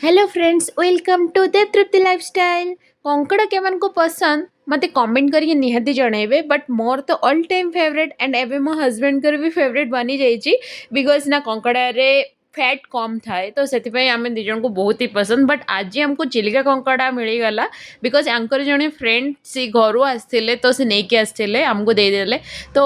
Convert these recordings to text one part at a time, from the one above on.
Hello friends, welcome to Dev Trupti Lifestyle. କଙ୍କଡ଼ା କେମାନଙ୍କୁ ପସନ୍ଦ, ମୋତେ କମେଣ୍ଟ କରିକି ନିହାତି ଜଣାଇବେ। ବଟ୍ ମୋର ତ ଅଲ୍ ଟାଇମ୍ ଫେଭରେଟ୍ ଆଣ୍ଡ ଏବେ ମୋ ହଜବେଣ୍ଡଙ୍କର ବି ଫେଭରେଟ୍ ବନିଯାଇଛି, because ନା କଙ୍କଡ଼ାରେ ଫ୍ୟାଟ୍ କମ୍ ଥାଏ, ତ ସେଥିପାଇଁ ଆମେ ଦୁଇ ଜଣଙ୍କୁ ବହୁତ ହି ପସନ୍ଦ। ବଟ୍ ଆଜି ଆମକୁ ଚିଲିକା କଙ୍କଡ଼ା ମିଳିଗଲା, because ୟାଙ୍କର ଜଣେ ଫ୍ରେଣ୍ଡ, ସେ ଘରୁ ଆସିଥିଲେ, ତ ସେ ନେଇକି ଆସିଥିଲେ, ଆମକୁ ଦେଇଦେଲେ। ତ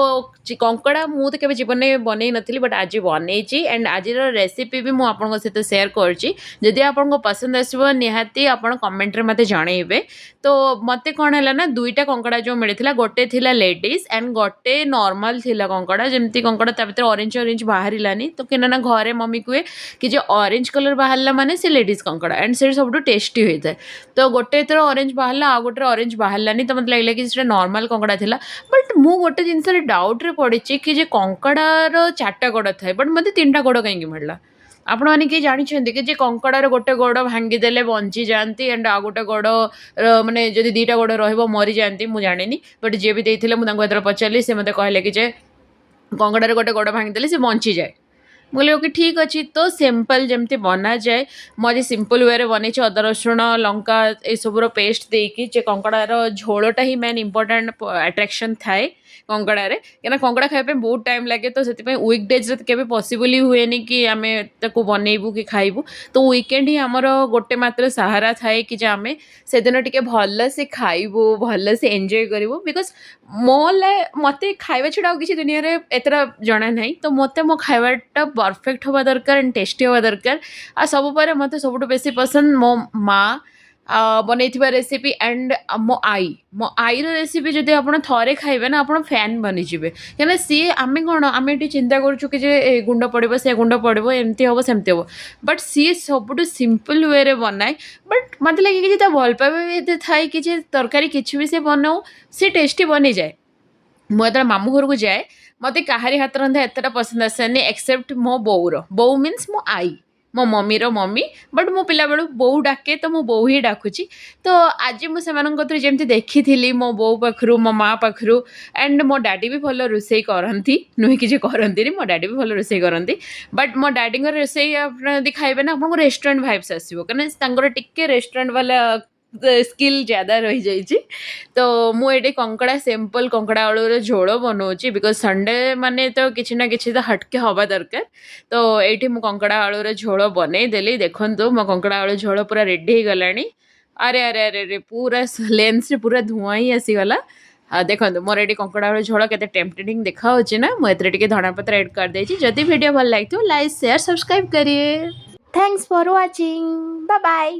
କଙ୍କଡ଼ା ମୁଁ ତ କେବେ ଜୀବନରେ ବନେଇ ନଥିଲି, ବଟ୍ ଆଜି ବନେଇଛି ଆଣ୍ଡ ଆଜିର ରେସିପି ବି ମୁଁ ଆପଣଙ୍କ ସହିତ ସେୟାର କରୁଛି। ଯଦି ଆପଣଙ୍କୁ ପସନ୍ଦ ଆସିବ, ନିହାତି ଆପଣ କମେଣ୍ଟରେ ମୋତେ ଜଣେଇବେ। ତ ମୋତେ କ'ଣ ହେଲା ନା, ଦୁଇଟା କଙ୍କଡ଼ା ଯେଉଁ ମିଳିଥିଲା, ଗୋଟେ ଥିଲା ଲେଡ଼ିଜ୍ ଆଣ୍ଡ ଗୋଟେ ନର୍ମାଲ୍ ଥିଲା କଙ୍କଡ଼ା। ଯେମିତି କଙ୍କଡ଼ା, ତା ଭିତରେ ଅରେଞ୍ଜ ଅରେଞ୍ଜ ବାହାରିଲାନି। ତ କାହିଁକିନା ନା ଘରେ ମମି କୁହେ କି ଯେ ଅରେଞ୍ଜ କଲର୍ ବାହାରିଲା ମାନେ ସେ ଲେଡ଼ିଜ୍ କଙ୍କଡ଼ା ଆଣ୍ଡ ସେଇଟା ସବୁଠୁ ଟେଷ୍ଟି ହୋଇଥାଏ। ତ ଗୋଟେ ଥର ଅରେଞ୍ଜ ବାହାରିଲା, ଆଉ ଗୋଟେ ଅରେଞ୍ଜ ବାହାରିଲାନି, ତ ମୋତେ ଲାଗିଲା କି ସେଇଟା ନର୍ମାଲ୍ କଙ୍କଡ଼ା ଥିଲା। ବଟ୍ ମୁଁ ଗୋଟେ ଜିନିଷରେ ଡାଉଟ୍ରେ ପଡ଼ିଛି କି ଯେ କଙ୍କଡ଼ାର ଚାରିଟା ଗୋଡ଼ ଥାଏ, ବଟ୍ ମୋତେ ତିନିଟା ଗୋଡ଼ କାହିଁକି ମିଳିଲା? ଆପଣମାନେ କିଏ ଜାଣିଛନ୍ତି କି ଯେ କଙ୍କଡ଼ାର ଗୋଟେ ଗୋଡ଼ ଭାଙ୍ଗିଦେଲେ ବଞ୍ଚିଯାଆନ୍ତି ଆଣ୍ଡ ଆଉ ଗୋଟେ ଗୋଡ଼, ମାନେ ଯଦି ଦୁଇଟା ଗୋଡ଼ ରହିବ, ମରିଯାଆନ୍ତି? ମୁଁ ଜାଣିନି। ବଟ୍ ଯିଏ ବି ଦେଇଥିଲେ, ମୁଁ ତାଙ୍କୁ ଯେତେବେଳେ ପଚାରିଲି, ସେ ମୋତେ କହିଲେ କି ଯେ କଙ୍କଡ଼ାର ଗୋଟେ ଗୋଡ଼ ଭାଙ୍ଗିଦେଲେ ସେ ବଞ୍ଚିଯାଏ। ମୁଁ କହିଲି, ଓକେ, ଠିକ୍ ଅଛି। ତ ସିମ୍ପଲ୍ ଯେମିତି ବନାଯାଏ, ମୁଁ ଆଜି ସିମ୍ପଲ୍ ୱେରେ ବନେଇଛି, ଅଦା, ରସୁଣ, ଲଙ୍କା ଏସବୁର ପେଷ୍ଟ ଦେଇକି। ଯେ କଙ୍କଡ଼ାର ଝୋଳଟା ହିଁ ମେନ୍ ଇମ୍ପୋର୍ଟାଣ୍ଟ ଆଟ୍ରାକ୍ସନ୍ ଥାଏ କଙ୍କଡ଼ାରେ, କାହିଁକିନା କଙ୍କଡ଼ା ଖାଇବା ପାଇଁ ବହୁତ ଟାଇମ୍ ଲାଗେ। ତ ସେଥିପାଇଁ ୱିକ୍ ଡେଜ୍ରେ କେବେ ପସିବଲ୍ ହିଁ ହୁଏନି କି ଆମେ ତାକୁ ବନେଇବୁ କି ଖାଇବୁ। ତ ୱିକେଣ୍ଡ ହିଁ ଆମର ଗୋଟେ ମାତ୍ର ସାହାରା ଥାଏ କି ଯେ ଆମେ ସେଦିନ ଟିକେ ଭଲସେ ଖାଇବୁ, ଭଲସେ ଏନ୍ଜୟ କରିବୁ। Because ମୋ ମୋତେ ଖାଇବା ଛଡ଼ା ଆଉ କିଛି ଦୁନିଆରେ ଏତେଟା ଜଣା ନାହିଁ। ତ ମୋତେ ମୋ ଖାଇବାଟା ପରଫେକ୍ଟ ହେବା ଦରକାର ଆଣ୍ଡ ଟେଷ୍ଟି ହେବା ଦରକାର। ଆଉ ସବୁ ପରେ ମୋତେ ସବୁଠୁ ବେଶୀ ପସନ୍ଦ ମୋ ମା ବନେଇଥିବା ରେସିପି ଆଣ୍ଡ ମୋ ଆଈ। ମୋ ଆଈର ରେସିପି ଯଦି ଆପଣ ଥରେ ଖାଇବେ ନା, ଆପଣ ଫ୍ୟାନ୍ ବନିଯିବେ। କାହିଁକିନା ସିଏ, ଆମେ କ'ଣ, ଆମେ ଏଠି ଚିନ୍ତା କରୁଛୁ କି ଯେ ଏ ଗୁଣ୍ଡ ପଡ଼ିବ, ସେ ଗୁଣ୍ଡ ପଡ଼ିବ, ଏମିତି ହେବ, ସେମିତି ହେବ, ବଟ୍ ସିଏ ସବୁଠୁ ସିମ୍ପଲ୍ ୱେରେ ବନାଏ। ବଟ୍ ମୋତେ ଲାଗେ କି ଯେ ତା ଭଲ ପାଇବା ବି ଏତେ ଥାଏ କି ଯେ ତରକାରୀ କିଛି ବି ସେ ବନାଉ, ସେ ଟେଷ୍ଟି ବନିଯାଏ। ମୁଁ ଯେତେବେଳେ ମାମୁଁ ଘରକୁ ଯାଏ, ମୋତେ କାହାରି ହାତ ରନ୍ଧା ଏତେଟା ପସନ୍ଦ ଆସେନି ଏକ୍ସେପ୍ଟ ମୋ ବୋଉର। ବୋଉ ମିନ୍ସ ମୋ ଆଈ, ମୋ ମମିର ମମି। ବଟ୍ ମୁଁ ପିଲାବେଳୁ ବୋଉ ଡାକେ, ତ ମୁଁ ବୋଉ ହିଁ ଡାକୁଛି। ତ ଆଜି ମୁଁ ସେମାନଙ୍କ କତିରୁ ଯେମିତି ଦେଖିଥିଲି, ମୋ ବୋଉ ପାଖରୁ, ମୋ ମା ପାଖରୁ, ଆଣ୍ଡ ମୋ ଡାଡ଼ି ବି ଭଲ ରୋଷେଇ କରନ୍ତି, ନୁହେଁ କିଛି କରନ୍ତିନି, ମୋ ଡାଡ଼ି ବି ଭଲ ରୋଷେଇ କରନ୍ତି। ବଟ୍ ମୋ ଡାଡ଼ିଙ୍କର ରୋଷେଇ ଆପଣ ଯଦି ଖାଇବେ ନା, ଆପଣଙ୍କୁ ରେଷ୍ଟୁରାଣ୍ଟ ଭାଇବ୍ସ ଆସିବ, କାହିଁକିନା ତାଙ୍କର ଟିକେ ରେଷ୍ଟୁରାଣ୍ଟ ବାଲା ସ୍କିଲ୍ ଜ୍ୟାଦା ରହିଯାଇଛି। ତ ମୁଁ ଏଠି କଙ୍କଡ଼ା, ସିମ୍ପଲ୍ କଙ୍କଡ଼ା ଆଳୁର ଝୋଳ ବନଉଛି, because Sunday ମାନେ ତ କିଛି ନା କିଛି ତ ହଟକେ ହେବା ଦରକାର। ତ ଏଇଠି ମୁଁ କଙ୍କଡ଼ା ଆଳୁର ଝୋଳ ବନେଇଦେଲି। ଦେଖନ୍ତୁ, ମୋ କଙ୍କଡ଼ା ଆଳୁ ଝୋଳ ପୁରା ରେଡ଼ି ହେଇଗଲାଣି। ଆରେ ଆରେ ଆରେ ଆରେ, ପୁରା ଲେନ୍ସରେ ପୁରା ଧୂଆଁ ହିଁ ଆସିଗଲା। ଆଉ ଦେଖନ୍ତୁ, ମୋର ଏଠି କଙ୍କଡ଼ା ଆଳୁ ଝୋଳ କେତେ ଟେମ୍ପଟିଂ ଦେଖାହେଉଛି ନା? ମୁଁ ଏଥିରେ ଟିକେ ଧଣିଆ ପତ୍ର ଆଡ଼୍ କରିଦେଇଛି। ଯଦି ଭିଡ଼ିଓ ଭଲ ଲାଗିଥିବ, ଲାଇକ୍, ସେୟାର, ସବସ୍କ୍ରାଇବ୍ କରିବେ। Thanks for watching. Bye bye.